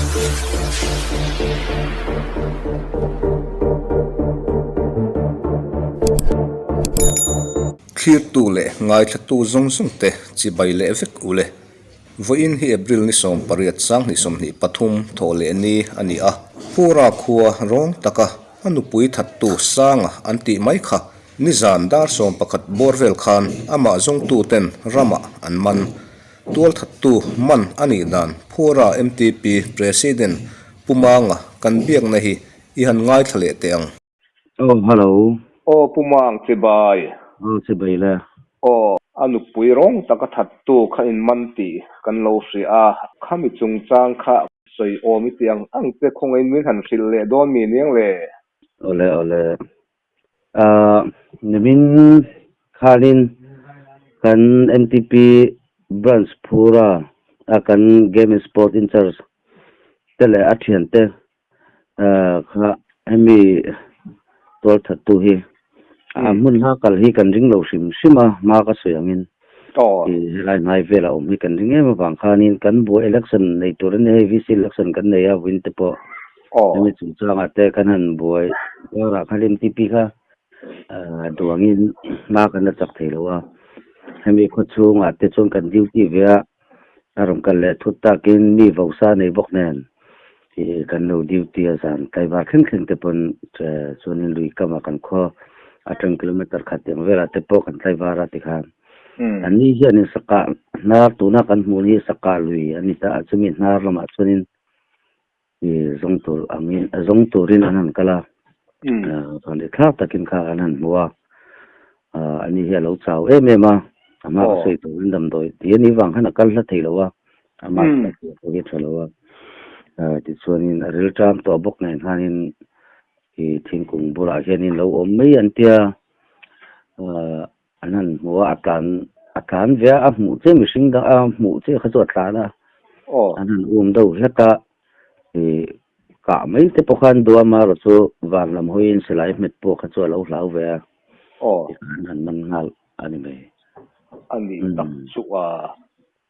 Thlirtu leh ngaithlatu zawng zawng te chibai leh vek ule. Vawiin hi April ni 18 2023 thawh leh ni a ni a. Pura khua rawng taka a nupui thattu Sanga an tih mai kha nizan dar 11 bawr vel khan amah zawngtuten ramah an man. Tualthattu man a nih dan Phura MTP President Pu Manga kan biakna hi i han ngaithla leh teh ang. Aw hello. Aw Pu Mang chibai. Aw chibai le. Aw a nupui rawng taka thattu kha in man tih kan lo hria a, khami chungchang kha sawi awm i tih ang ang che khawngaih min han hrilh leh dawn mi niang le? Awle awle. Ahh nimin khanin kan MTP branch Phura a kan game and sport in charge te leh a thiante ahh kha hemi tual that tu hi a hmun hla kal hi kan ring lo hrim hrim a hma ka sawi angin ih helai hnai velah awm hi kan ring em avang khanin kan buai election nei tur a ni hei VC election kan nei a vawiin te pawh. Hemi chungchangah te kan han buai karah khan MTP kha duangin hma kan la chak thei lo a, hemi khawchhungah te chuan kan duty ve a, a rawn kal leh thut takin mi vosa nei bawk nen ih kan lo duty a zan tlaivar thleng thleng te pawn chuanin lui kamah kan khaw atang kilometer khat tiang velah te pawh kan tlaivar a tikhan an ni hianin sakah hnar tuna kan hmuh hi sakah lui a ni ta a chumi hnar lamah chuanin I zawng tur angin a zawng turin an han kal a, van ri thlak takin kha an han hmu a, ani hi a lo chau em em a, a hma ka sawi turin damdawi ti a nih vang khan a kal hla thei lo a, ama pawh hi a tha lo a, tichuanin a ril ṭam tawh bawk nen khanin i thingkung bulah hianin lo awm mai an tia, An han hmu a, a tlan a tlan ve a, a hmuh che mihring dang a hmuh che kha chu a tlan a, an han um deuh hlek a, ih kah mai te pawh khan duam a erawh chu van lam hawiin silai hmet pawh kha chu a lo hlau ve a, an han man nghal a ni mai. A nih tak chu a.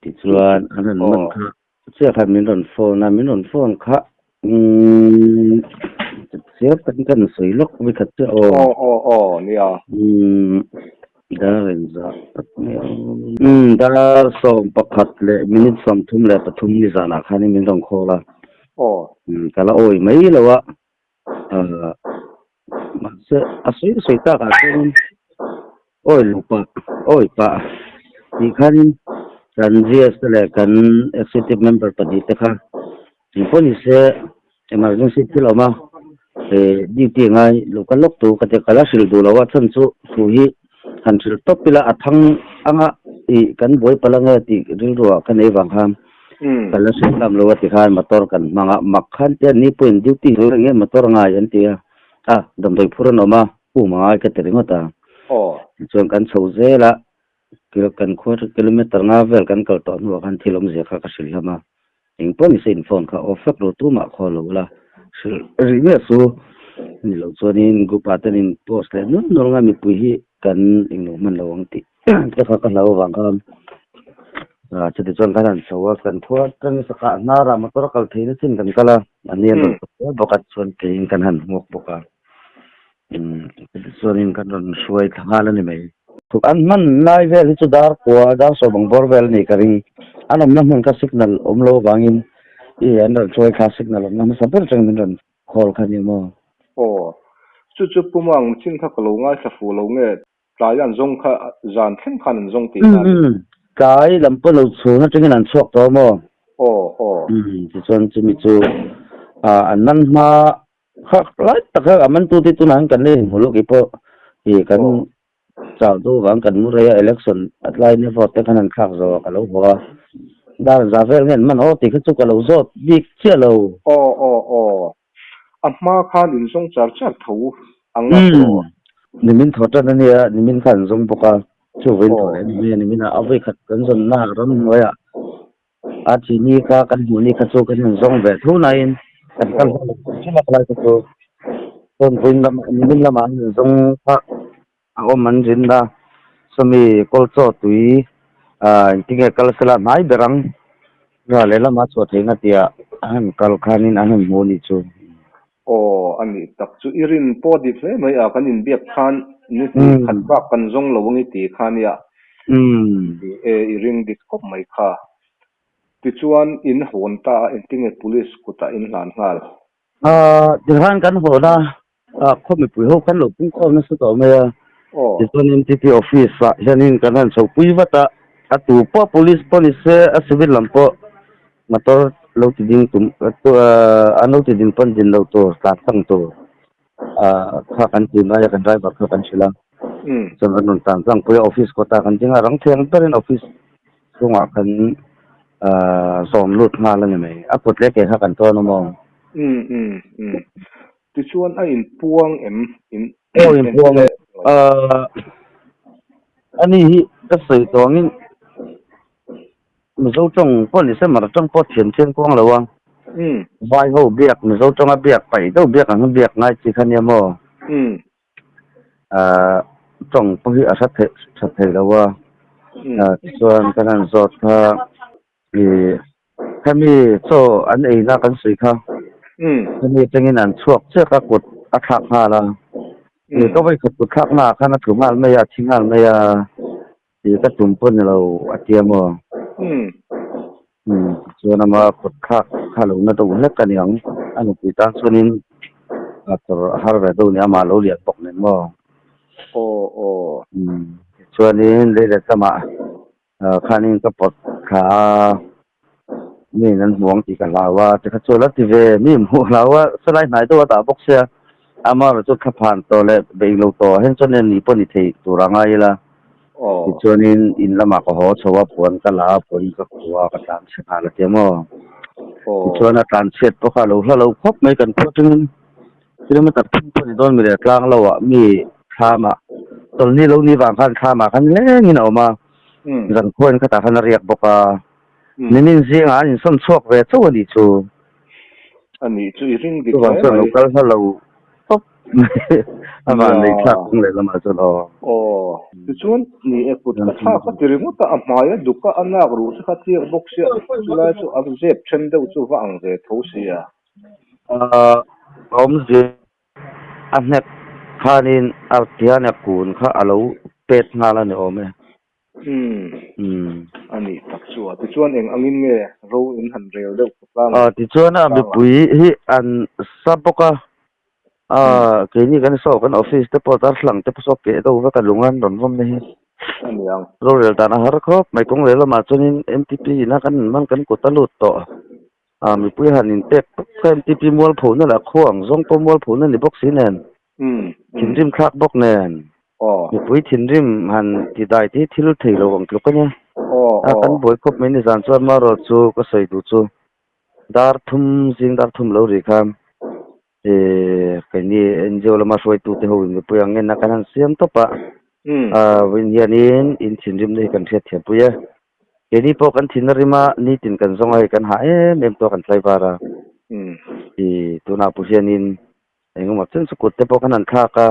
Tichuan an han man kha Chiah khan min rawn phone a, min rawn phone kha umm chiah takin ka han sawi lawk mai khat chiah aw. Aw aw aw nia. Umm dar engzah tak nge aw. Umm dar 11 leh minute 33 ni zanah khanin min rawn call a. Aw. Umm ka la awi mai lo a, ahh mahse a sawi sawi takah chuanin Awi lo pah, awi pah tih khanin kan GS te leh kan executive member pahnih te kha engpawh ni se emergency thil a awm a, eh duty a ngai lo kal lawk tur ka ti a, ka la hrilh duh lo a chhan chu thu hi han hrilh tawp ila a thang anga ih kan buai palh ange tih rilru ah ka nei vang khan ka la hrilh lam lo a ti khan motor kan hmang a, mak khan te an ni pawhin duty zel enge motor a ngai an ti a, a damdawi phur an awm a. Pum a ngai ka ti ringawt a. Tichuan kan chho zel a, kan khua chu kilometer nga vel kan kal tawh hnuah khan thil awmzia kha ka hrilh hlawm a. Eng pawh ni se in phone kha off vek ru tumah khaw lo la hrilh rih miah su. Ni loh chuanin group ah ten in post leh nul nul anga mipui hi kan englo hman lo ang tih te kha ka hlau avang khan chuti chuan kan han chho a, kan khua atangin sakah hnarah motor a kal theihna chin kan kal a, a ni an rawn kal zel bawk a tichuan keiin kan han hmuak bawk a. Chuanin kan rawn hruai thla nghal a ni mai. An hman lai vel hi chu dar kua, dar sawm ang bawr vel a ni ka ring. An awmna hmun kha signal awm lo avangin i an rawn hruai kha signal awmna hmasa ber atangin min rawn call kha a ni maw? Aw, chu chu Puma ang chin kha ka lo ngaithla fuh lo nge, tlai an zawng kha zan thleng khan an zawng tih na a ni. Umm, tlai lam pawh lo chhun atangin an chhuak tawh maw? Aw, aw. Umm, tichuan chumi chu an man hma Kha lai tak kha a man tute tunah hian kan la inhmu lawk i pawh ih kan chau deuh vang kan mu rei a election a tlai nia vote te khan an thlak zo a ka lo haw a dar za vel nge an man aw tih kha chu ka lo zawt bik chiah lo. Aw aw aw a hma khan in zawng char char tho ang a tawh. Umm nimin thaw tan ania nimin khan an zawng bawk a chu vawiin thaw leh a ni mai a nimin ah a vawikhat kan zawnna ram hnuaiah A chini kha kan hmuh ni kha chu kan han zawng ve tho nain kan kal hma lo thil a lai kha chu chuan vawiin lamah nimin lamah an han zawng kha a awm an rin a sawmi kawl chaw tui ah engtinge kal sela hnai ber ang ral lehlamah chhuah theihna tih ah. An han kal khanin an han hmu a nih chu. Aw, a nih tak chu i rin pawh dik hle mai a, kan inbiak khan ni hnih khat bak kan zawng lo ang i ti kha nia. Ni e, i ring dik khawp mai kha. Tichuan in hawn ta a, engtinge police kutah in hlan nghal? Tikhan kan hawn a, khaw mipui ho khan lo pungkhawm nasa tawh mai a. Tichuan MTP office ah hianin kan han chhopui vat a, a tu pawh police pawh ni se, a civil lam pawh motor lo ti ding tum an lo ti ding pawn din loh tur, tlan tlang tur kha kan ti mai a, kan driver kha kan hrilh a. Chuan kan rawn tlan tlang pui a, office kawtah kan ding a, rang thei ang berin office chhungah kan zawm lut nghal a ni mai. A kut leh ke kha kan tawn a maw? Tichuan a inpuang em? In Aw inpuang e. Ani hi ka sawi tawh angin Mizo tawng pawh ni se Mara tawng pawh thiam chiang kuang lo a. Vai ho biak Mizo tawnga biak paih deuh biak ang hi biak ngai chi kha nia maw? Tawng pawh hi a hra theih tha thei lo a. Tichuan kan han zawt kha Ih, hemi chaw an eina kan sawi kha, hemi atangin an chhuak chiak a, kut a thlak nghal a. Ih, ka vawikhat kut thlak naah khan a tlu nghal mai a, a thi nghal mai a, ih ka tum pawh ni lo a ti a maw? Tichuan ama kut thlak kha lo na deuh hlek a ni ang, a nupui tan chuanin a tawrh a har ve deuh a ni, amah lo lian bawk nen maw? Tichuanin leilet lamah. Khanin ka pawt thla a, mi in an hmu ang tih ka hlau a, tikha chu la ti ve, mi in hmuh hlau a, salai hnai deuh a dah bawk sia, amaherawh chu thla phan tawh leh beih lo tawh ah hian chuan ni pawh ni thei tur a ngai ila, tichuanin in lamah ka haw chho a, puan ka la a, puan ka khuh a, ka tlan chhe nghal a tia maw? Tichuan a tlan chhiat pawh kha a lo hla lo khawp mai kan khua atangin kilometer thum pawh ni dawn mi leh tlang lo ah mi thlam ah tawlhni lo ni vang khan thlam ah khan lengin a awm a zan khuain khatah khan a riak bawk a nimin zingah an insawn chhuak ve chauh a nih chu a nih chu i ring dik hle mai lo kal hla lo tawp mai a van nei thlak kawng leh lamah chuan aw aw tichuan ni e kut ka thlak a ti ringawt a a hmai a duk a a nak ruh te kha tliak bawk sia chulai chu a zep then deuh chu va ang ve tho sia. Awmzia a hnek khanin a tian a kun kha a lo pet nghal a ni awm e. Umm a nih tak chu a. Tichuan eng angin nge ro in han rel deuh khawp ang? Tichuan a mipui hi an sa bawk a, keini kan saw kan office te pawh darthlang te pawh saw keh deuh vek a lung an rawn vawm na hi. A ni ang. Rorel dan a har khawp mai kawng leh lamah chuanin MTP ina kan man kan kut a lut tawh. A mipui han inpek tawp kha MTP mualphona lah khaw ang zawng pawh mualphona ni bawk si nen, thinrim thlak bawk nen, mipui thinrim han ti dai te hi thil thei lo ang tluk a nia. A kan buai khawp mai nizan chuan marawh chu ka sawi duh chu dar thum zing dar thum lo ri khan keini NGO lama hruaitute ho in mipui ang ngen a kan han siam tawp a, vawiin hianin in thinrimna hi kan hriatthiampui e. Keini pawh kan thin a rim a, nitin kan zawng a hei kan hah em em tawh a kan tlaivar a. I tunah pawh hianin engemaw chen chu kut te pawh kan han thlak a,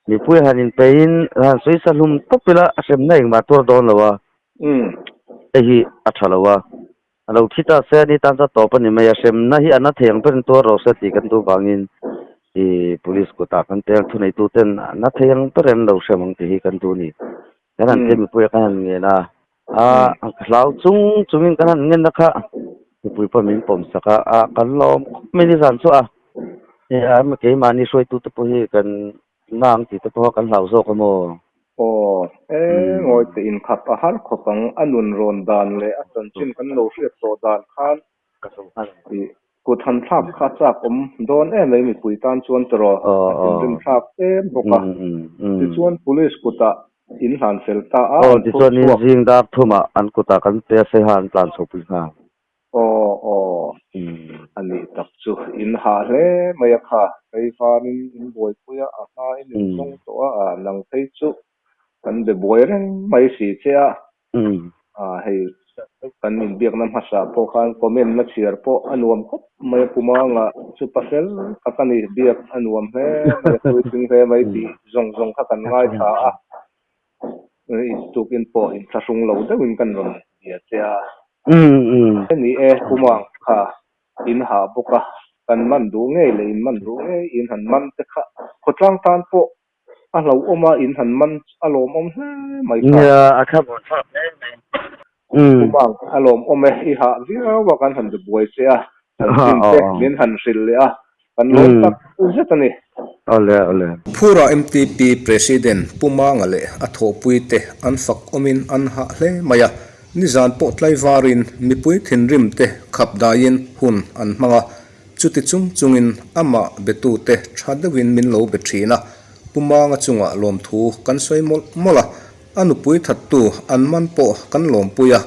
mipui han inpeihin han sawi sa hlum tawp ila a hremna engmah tuar dawn lo a, hei hi a tha lo a, a lo thi ta se ani tan chuan tawp a ni mai a, hremna hi a na thei ang berin tuar rawh se tih kan duh vangin i police kutah kan tel thuneituten a na thei ang berin an lo hrem ang tih hi kan duh a ni. Kan han tia mipui a kan han ngen a, a hlau chung chungin kan han ngen a kha mipui pawh min pawm sak a, a kan la awm khawp mai nizan chu a, hei a keimahni hruaitu te pawh hi kan na ang tih te pawh kan hlau zawk a maw? Aw, e ngawi teh inkhap a har khawp ang, a nun rawn dan leh a chanchin kan lo hriat tawh dan khan Ih, kut han thlak kha chak awm dawn em mai mipui tan chuan tawrh a thinrim thlak em bawk a. Tichuan police kutah in hlan fel ta a, an phur chhuak. Zing dar thumah an kutah kan pe a seiha an tlan chho pui nghal. Aw aw, a nih tak chu in hah hle mai a kha, Teivanin in buaipui a, a hmain in zawng tawh a, nang phei chu kan be buai reng mai si che a. Hei kan inbiakna hmasa pawh khan comment na chhiar pawh a nuam khawp mai a puma anga chu pasel tak a ni biak a nuam hle mai a puitling hle mai tih zawng zawng kha kan ngaithla a tukin pawh inthlahrung lo deuhin kan rawn bia che a ni e puma kha. In hah bawk a, kan man duh ngei leh in man duh ngei in han man te kha khawtlang tan pawh a hlauhawm a, in han man a lawmawm hle mai kha. Nia, a tha buai thlak hle mai. Kumang a lawmawm e, i hah viau a kan han be buai che a, chanchin te min han hrilh leh a, kan lawm tak zet a ni. Awle, awle. Phura MTP President Pu Manga leh a thawhpui te an fak awmin an hah hle mai a, nizan pawh tlaivarin mipui thinrim te khap daiin hun an hmang a, chuti chung chungin amah betute tha deuhin min lo be thin a, Pu Manga chungah lawmthu kan sawi mawlh mawlh a, A nupui thattu an man pawh kan lawmpui a,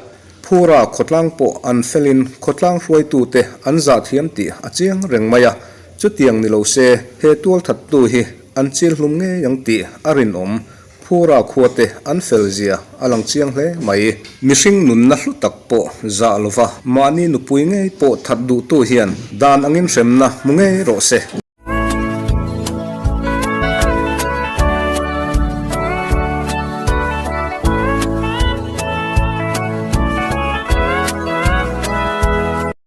Phura khawtlang pawh an felin khawtlang hruaitute an zahthiam tih a chiang reng mai a, chutiang ni lo se he tual thattu hi an chil hlum ngei ang tih a rinawm. Phura khuate an fel zia a lang chiang hle mai. Mihring nunna hlu tak pawh zah lova mahni nupui ngei pawh that duhtu hian dan angin hremna hmu ngei rawh se.